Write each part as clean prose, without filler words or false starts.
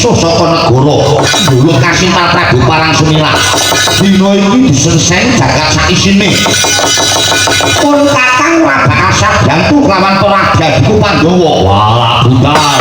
Saka negara Nduluk Kasimpal Prabu Parang Sumilah. Dina iki disenseng jagat sak isine. Pun kakang ora bakal sadantu lawan para adhiku Pandhawa. Walah budal.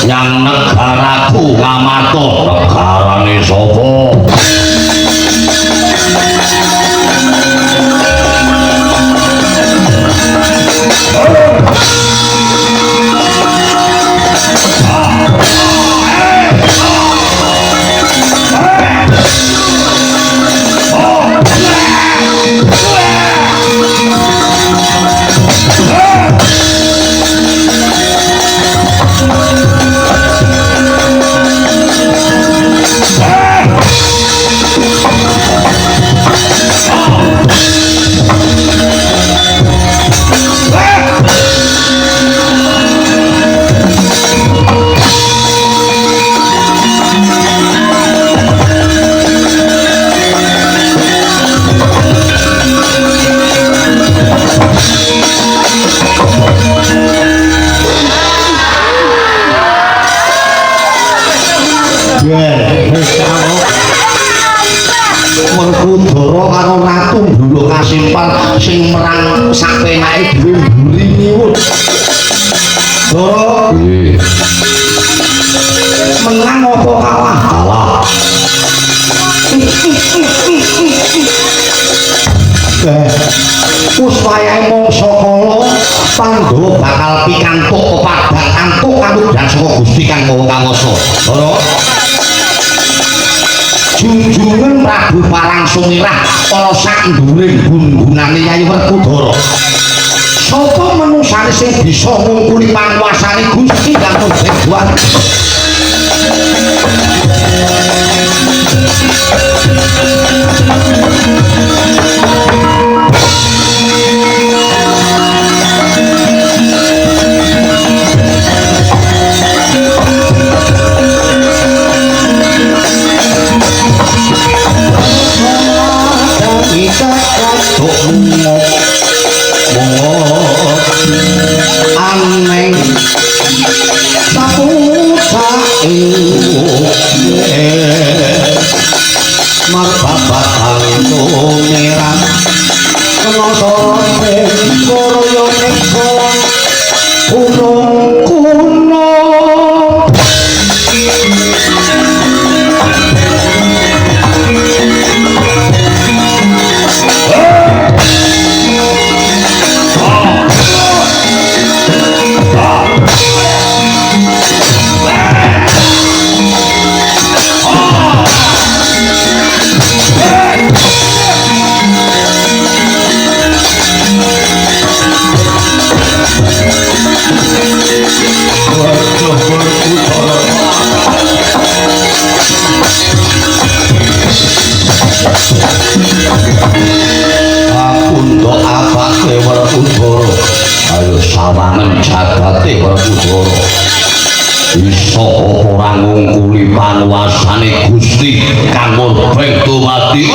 Nyang negaraku Ngamarta. Negarane sapa? Werkudara karo Ratu Nduluk Kasimpal sing merang sapenake dhewe mburi nyiwut. Dara, nggih. Menang apa kalah? Kalah. Wis wayahe mangsa kala Pandhawa bakal pikantuk pepadang antuk kanugrahan saka Gusti Kang Maha Kawasa. Dara, junjungan Prabu Parang Sumirah ana sak nduwure gunggunane Yayi Werkudara. Sapa manungsane sing bisa ngungkuli panguwasane Gusti Kang Maha? Aneng marbabatang tumiran kena sorone koroyo neka gunung kuno. Akundha apake Werkudara, ayo sawangen jagate Werkudara. Bisa apa ora ngungkuli panguwasane Gusti Kang Murbeng Dumadi.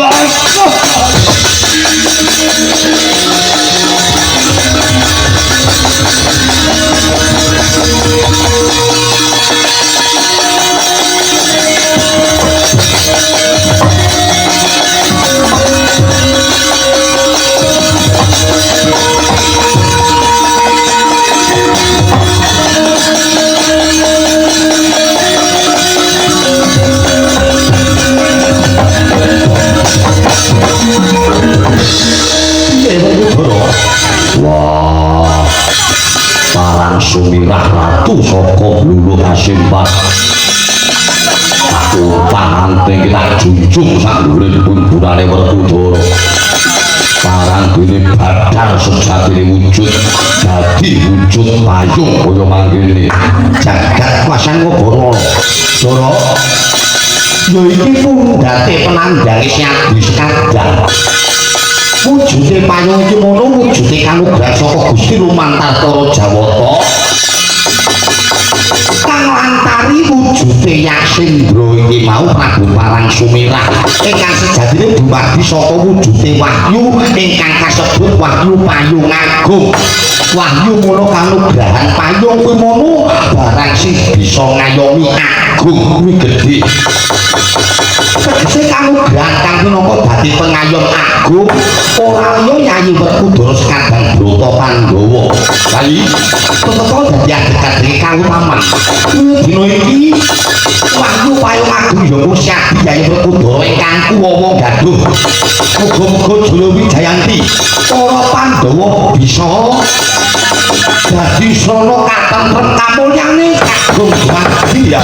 Parang Sumirah ratu saka Bluluh Asimpan. Tak umpang-anting kita junjung sak dhuwure pun-punane Werkudara. Parang dene badal sejatine wujud dadi wujud payung kaya mangkene. Jagat kuwasan Ngoboro. Dara ya iki pundhate penandhange Syadi Sekadang. Wujude payung iki mono wujude kanugrahan saka Gusti lumantar para Jawata. Kang lantari wujude Yaksendra iki mau Prabu Parang Sumirah ingkang sejatine dumadi saka wujude wahyu ingkang kasebut wahyu payung agung. Wahyu mono kanugrahan payung kuwi mono barang sing bisa ngayomi agung kuwi gedhe. Tegese kanugrahan kang minangka dadi pengayom agung ora liya Yayi Werkudara Sekadang Brata Pandhawa. Kali tetep dadi adeg-adege kautaman. Dina iki wahyu payung agung ya mung Syadi Yayi Werkudara ingkang kuwawa gaduh. Muga-muga Jaya Wijayanti para Pandhawa bisa dadi srana katentrem kamulyane kagung dumadi ya.